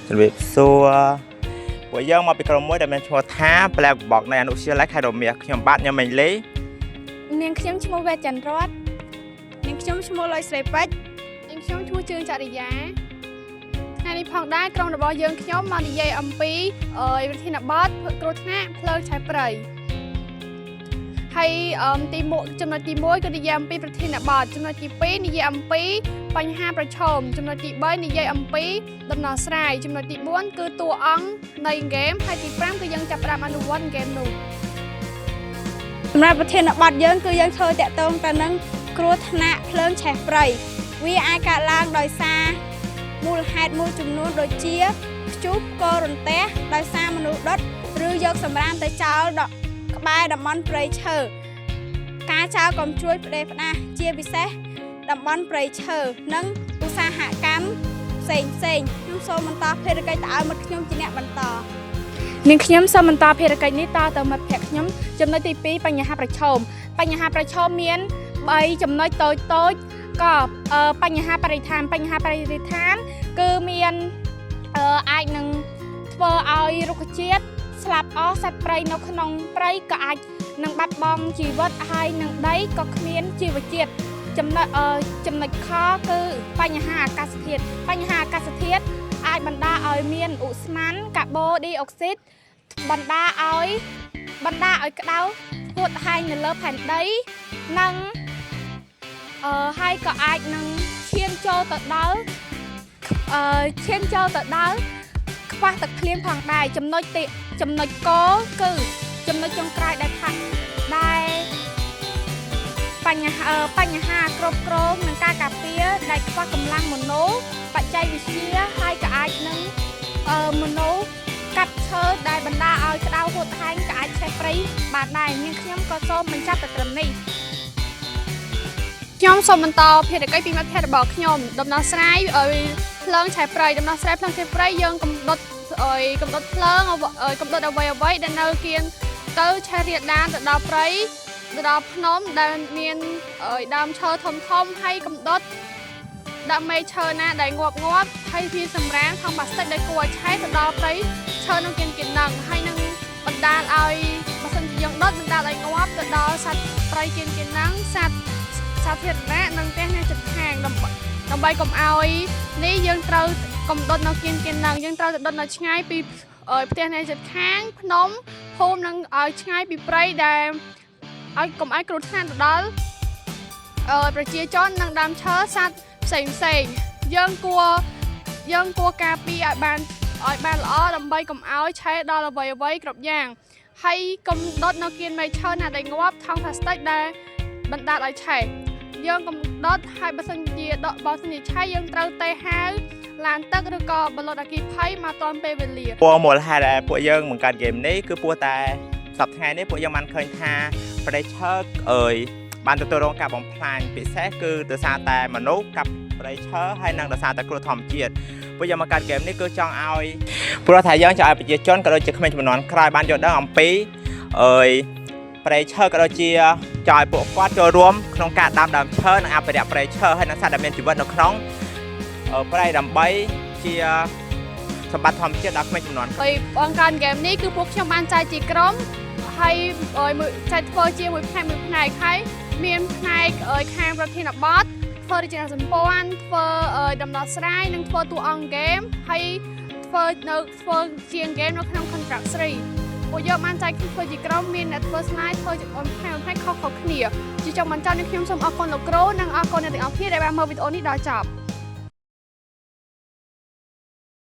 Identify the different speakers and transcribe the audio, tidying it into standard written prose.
Speaker 1: ជំរាបសួរពួកយើងមកពីក្រុមមួយដែលមានឈ្មោះថា Black Box នៃអនុវិទ្យាល័យខេត្តរមៀសខ្ញុំបាទញ៉ាំមេងលី
Speaker 2: នាងខ្ញុំឈ្មោះវេច័ន្ទរត
Speaker 3: នាងខ្ញុំឈ្មោះលុយស្រីពេជ្រ
Speaker 4: នាងខ្ញុំឈ្មោះជឿងចរិយាថ្ងៃនេះផងដែរក្រុមរបស់យើងខ្ញុំមកនិយាយអំពីប្រធានបទគ្រោះថ្នាក់ផ្លូវឆេះព្រៃហើយទី1ចំណុចទី1គឺនិយាយអំពីប្រធានបទចំណុចទី2និយាយអំពីបញ្ហាប្រឈមចំណុចទី3និយាយអំពីដំណោះស្រាយចំណុចទី4គឺតួអង្គនៃហ្គេមហើយទី5គឺយើងចាប់ផ្ដើមអនុវត្តហ្គេមនោះ
Speaker 3: សម្រាប់ប្រធានបទយើងគឺយើងធ្វើតាក់ទងទៅនឹងគ្រោះថ្នាក់ភ្លើងឆេះព្រៃវាអាចកើតឡើងដោយសារមូលហេតុមួយចំនួនដូចជាព្យុះផ្គររន្ទះដោយសារមនុស្សដុតឬយកសម្រាមទៅចោលដកក្បែរតំបន់ព្រៃឈើការចោលកំជ្រួចផ្ដេសផ្ដាសជាពិសេសតំបន់ព្រៃឈើនិងឧស្សាហកម្មផ្សេងផ្សេងៗខ្ញុំសូមបន្តភារកិច្ចទៅឲ្យមិត្តខ្ញុំជាអ្នកបន្ត
Speaker 2: នាងខ្ញុំសូមបន្តភារកិច្ចនេះតទៅមិត្តភក្តិខ្ញុំចំណុចទី2បញ្ហាប្រឈមបញ្ហាប្រឈមមាន3ចំណុចតូចតូចៗក៏បញ្ហាបរិស្ថានបញ្ហាបរិស្ថានគឺមានអាចនឹងធ្វើឲ្យរុក្ខជាតិស្លាប់អស់សត្វព្រៃនៅក្នុងព្រៃក៏អាចនឹងបាត់បង់ជីវិតហើយនឹងដីក៏គ្មានជីវជាតិចំណុចចំណុចខគឺបញ្ហាអាកាសធាតុបញ្ហាអាកាសធាតុអាចបណ្ដាលឲ្យមានឧស្ម័នកាបូឌីអុកស៊ីតបណ្ដាលឲ្យបណ្ដាលឲ្យក្តៅហួតហែងនៅលើផែនដីនិងហើយក៏អាចនឹងឈានចូលទៅដល់ឈានចូលទៅដល់ខ្វះទឹកភ្លៀងផងដែរចំណុចទីចំណុចកគឺចំណុចចុងក្រោយដែលថាដែលបញ្ហាគ្រប់គ្រងនិងការការពារដែលខ្វះកម្លាំងមនុស្សបច្ចេកវិទ្យាហើយក៏អាចនឹងមនុស្សកាប់ឈើដែលបណ្ដាលឲ្យក្តៅហួតហែងក៏អាចឆេះព្រៃបានដែរនាងខ្ញុំក៏សូមបញ្ចប់តែត្រឹមនេះ
Speaker 4: ខ្ញុំសូមបន្តភារកិច្ចពីមិត្តភ័ក្តិរបស់ខ្ញុំដំណោះស្រាយឲ្យភ្លើងឆេះព្រៃដំណោះស្រាយភ្លើងឆេះព្រៃយើងកំដុតឲ្យកំដុតភ្លើងឲ្យកំដុតអ្វីអ្វីដែលនៅគៀនទៅឆេះរាលដាលទៅដល់ព្រៃទៅដល់ភ្នំដែលមានឲ្យដើមឈើធំធំហើយកំដុតដាក់មេឈើណាដែលងាប់ងាប់ហើយវាសម្រាមថង់ប្លាស្ទិកដែលគួរឲ្យឆេះទៅដល់ព្រៃឈើនៅគៀនគៀនហ្នឹងហើយនឹងបណ្ដាលឲ្យបើសិនជាយើងដុតបណ្ដាលឲ្យងាប់ទៅដល់សត្វព្រៃគៀនគៀនហ្នឹងសត្វ សាធារណៈនិងផ្ទះអ្នកជិតខាងដើម្បីដើម្បីកុំឲ្យនេះយើងត្រូវកុំដុតនៅគៀនគៀនហ្នឹងយើងត្រូវទៅដុតនៅឆ្ងាយពីផ្ទះអ្នកជិតខាងភ្នំភូមិនិងឲ្យឆ្ងាយពីព្រៃដែលឲ្យកុំឲ្យគ្រោះថ្នាក់ទៅដល់ប្រជាជននិងដើមឈើសត្វផ្សេងផ្សេងយើងគួរយើងគួរការពារឲ្យបានល្អដើម្បីកុំឲ្យឆេះដល់អ្វីអ្វីគ្រប់យ៉ាងហើយកុំដុតនៅគៀនមែកឈើណាដែលងាប់ថង់ប្លាស្ទិកដែលបណ្ដាលឲ្យឆេះ យើងកំដុតហើយបើសិនជាដកបើសិនជាឆេះយើងត្រូវទេហៅឡានទឹកឬក៏បលត់អគ្គិភ័យមកទាន់ពេលវេលា
Speaker 1: ពណ៌មូលហេតុដែលពួកយើងបង្កើតហ្គេមនេះគឺព្រោះតែសប្តាហ៍ថ្ងៃនេះពួកយើងបានឃើញថាប្រេឈើអើយបានទទួលរងការបំផ្លាញពិសេសគឺដោយសារតែមនុស្សកាប់ព្រៃឈើហើយនិងដោយសារតែគ្រោះធម្មជាតិពួកយើងបង្កើតហ្គេមនេះគឺចង់ឲ្យព្រោះថាយើងចង់ឲ្យប្រជាជនក៏ដូចជាក្មេងជំនាន់ក្រោយបានយល់ដឹងអំពីអើយព្រៃឈើក៏ដូចជាចង់ឲ្យពួកគាត់ចូលរួមក្នុងការដាំដើមឈើនិងអភិរក្សព្រៃឈើហើយនិងសត្វដែលមានជីវិតនៅក្នុងព្រៃដើម្បីជាសម្បត្តិធម្មជាតិដល់ក្មេងជំនាន់
Speaker 4: ហើយបង្កើនហ្គេមនេះគឺពួកខ្ញុំបានចែកជាក្រុមហើយឲ្យមួយចែកធ្វើជាមួយផ្នែកមួយផ្នែកហើយមានផ្នែកឲ្យខាងប្រធានបទធ្វើរចនាសម្ព័ន្ធធ្វើឲ្យដំណោះស្រាយនិងធ្វើតួអង្គហ្គេមហើយធ្វើនៅធ្វើជាងហ្គេមនៅក្នុង contract 3ពួកយើងបានចែកធ្វើជាក្រុមមានអ្នកធ្វើ slide ធ្វើជាផ្នែកផ្នែកខុសៗគ្នាជាចុងបញ្ចប់នេះខ្ញុំសូមអរគុណលោកគ្រូនិងអរគុណអ្នកទាំងអស់គ្នាដែលបានមើលវីដេអូនេះដល់ចប់។